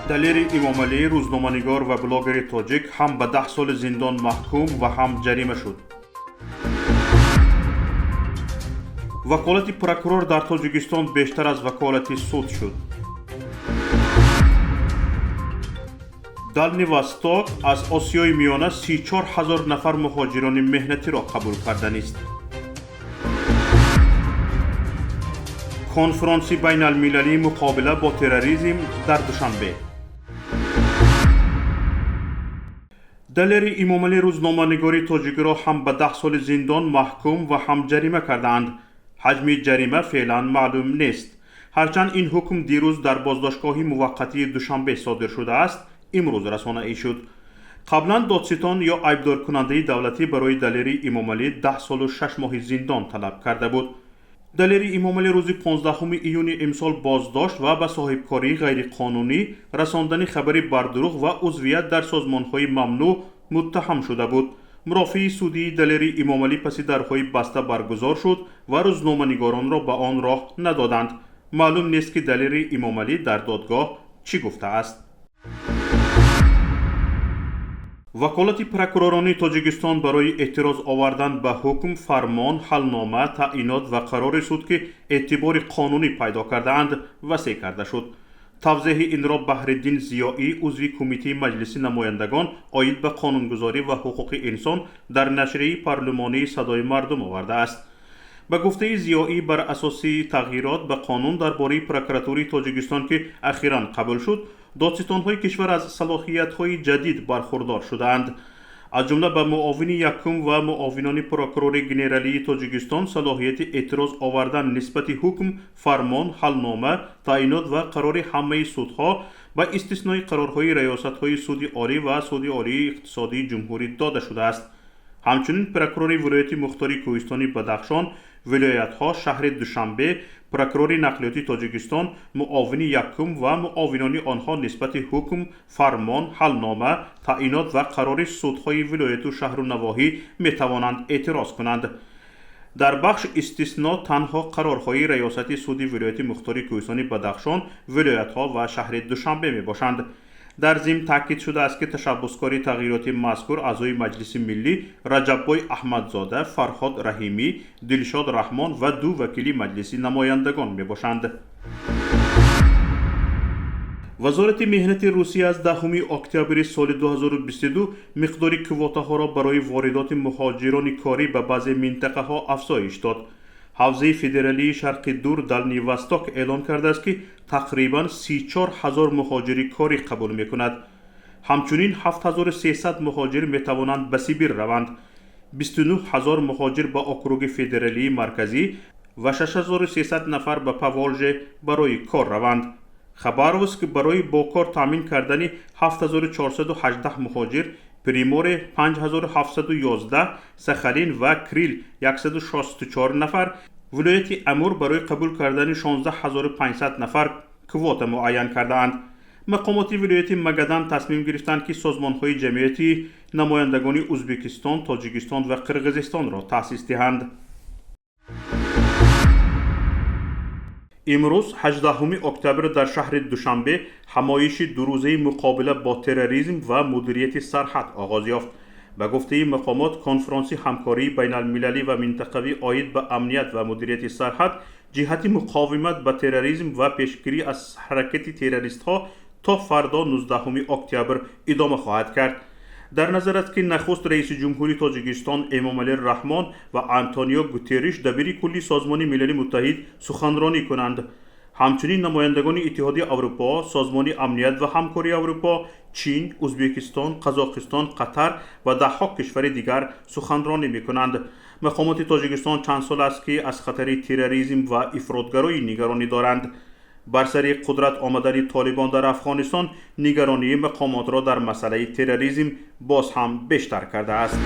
Далери Эмомалӣ, рӯзноманигор ва блогери тоҷик, ҳам ба 10 соли зиндон маҳкум ва ҳам ҷарима шуд. Ваколати прокурор дар Тоҷикистон бештар аз ваколати суд шуд. Дальний Восток аз Осиёи Миёна 34 ҳазор нафар муҳоҷирони меҳнатиро қабул карданист. Конфронси байналмилалии муқобила бо терроризм дар Душанбе. Далери Эмомалӣ, рӯзноманигори тоҷикиро ҳам ба 10 соли зиндон маҳкум ва ҳам ҷарима кардаанд. Ҳаҷми ҷарима феълан маълум нест. Ҳарчанд ин ҳукм дирӯз дар боздоштгоҳи муваққатии Душанбе содир шудааст, имрӯз расонаӣ шуд. Қаблан додситон ё айбдоркунандаи давлатӣ барои Далери Эмомалӣ 10 солу 6 моҳи зиндон талаб карда буд. Далери Эмомалӣ рӯзи 15 июни имсол боздошт ва ба соҳибкории ғайриқонунӣ, расондани хабари бардурӯғ ва узвият дар созмонҳои мамнӯъ муттаҳам шуда буд. Мурофиаи судии Далери Эмомалӣ паси дарҳои баста баргузор шуд ва рӯзноманигоронро ба он роҳ надоданд. Маълум нест, ки Далери Эмомалӣ дар додгоҳ чӣ гуфтааст. Ваколати прокуророни Тоҷикистон барои эътироз овардан ба ҳукм, фармон, ҳалнома, таъинот ва қарори суд, ки эътибори қонунӣ пайдо кардаанд, васеъ карда шуд. Тавзеҳи инро Баҳриддин Зиёӣ, узви Кумитаи Маҷлиси намояндагон оид ба қонунгузорӣ ва ҳуқуқи инсон, дар нашрияи парлумонии «Садои мардум» овардааст. Ба гуфтаи Зиёӣ, бар асоси тағйирот ба қонун дар бораи прокуратураи Тоҷикистон, ки ахиран қабул шуд, додситонҳои кишвар аз салоҳиятҳои ҷадид бархурдор шудаанд. Аз ҷумла ба муовини якум ва муовинони прокурори генералии Тоҷикистон салоҳияти эътироз овардан нисбати ҳукм, фармон, ҳалнома, таъинот ва қарори ҳамаи судҳо ба истиснои қарорҳои раёсатҳои Суди Олӣ ва Суди Олии иқтисодии ҷумҳурӣ дода шудааст. Ҳамчунин прокурори вилояти мухтори Кӯҳистони Бадахшон, вилоятҳо, шаҳри Душанбе, прокурори нақлиёти Тоҷикистон, муовини якум ва муовинони онҳо нисбати ҳукм, фармон, ҳалнома, таъинот ва қарори судҳои вилояту шаҳру навоҳӣ метавонанд эътироз кунанд. Дар бахш истисно танҳо қарорҳои раёсати суди вилояти мухтори Кӯҳистони Бадахшон, вилоятҳо ва шаҳри Душанбе мебошанд. Дар зимн таъкид шудааст, ки ташаббускори тағйироти мазкур аъзои Маҷлиси миллӣ Раҷаббой Аҳмадзода, Фарҳод Раҳимӣ, Дилшод Раҳмон ва ду вакили Маҷлиси намояндагон мебошанд. Вазорати меҳнати Русия аз 10 октябри соли 2022 миқдори квотаҳоро барои воридоти муҳоҷирони корӣ ба баъзе минтақаҳо афзоиш дод. Ҳавзаи федералии Шарқи Дур, Дальний Восток, эълон кардааст, ки тақрибан 34 ҳазор муҳоҷири корӣ қабул мекунад. Ҳамчунин 7300 муҳоҷир метавонанд ба Сибир раванд, 29 ҳазор муҳоҷир ба округи федералии Марказӣ ва 6300 нафар ба Поволже барои кор раванд. Хабаровск барои бо кор таъмин кардани 7418 муҳоҷир, Приморье 5711, Сахалин ва Крил 164 нафар, вилояти Амур барои қабул кардани 16500 нафар квота муайян кардаанд. Мақомоти вилояти Магадан тасмим гирифтанд, ки созмонҳои ҷамъиятии намояндагони Ӯзбекистон, Тоҷикистон ва Қирғизистонро таъсис диҳанд. Имрӯз, 18 октябр, дар шаҳри Душанбе ҳамоиши дурӯзаи муқобила бо терроризм ва мудирияти сарҳад оғоз ёфт. Ба гуфтаи мақомот, конфронси ҳамкории байналмилалӣ ва минтақавӣ оид ба амният ва мудирияти сарҳад ҷиҳати муқовимат ба терроризм ва пешгирӣ аз ҳаракати террористҳо то фардо, 19 октябр, идома хоҳад кард. Дар назар аст, ки нахуст раиси ҷумҳури Тоҷикистон Эмомалӣ Раҳмон ва Антонио Гутерриш, дабири кулли Созмони Милали Муттаҳид, суханронӣ кунанд. Ҳамчунин намояндагони Иттиҳоди Аврупо, Созмони амният ва ҳамкории Аврупо, Чин, Ӯзбекистон, Қазоқистон, Қатар ва даҳҳо кишвари дигар суханронӣ мекунанд. Мақомоти Тоҷикистон чанд сол аст, ки аз хатари терроризм ва ифротгароӣ нигаронӣ доранд. Бар сари қудрат омадани Толибон дар Афғонистон нигаронии мақомотро дар масъалаи терроризм боз ҳам бештар кардааст.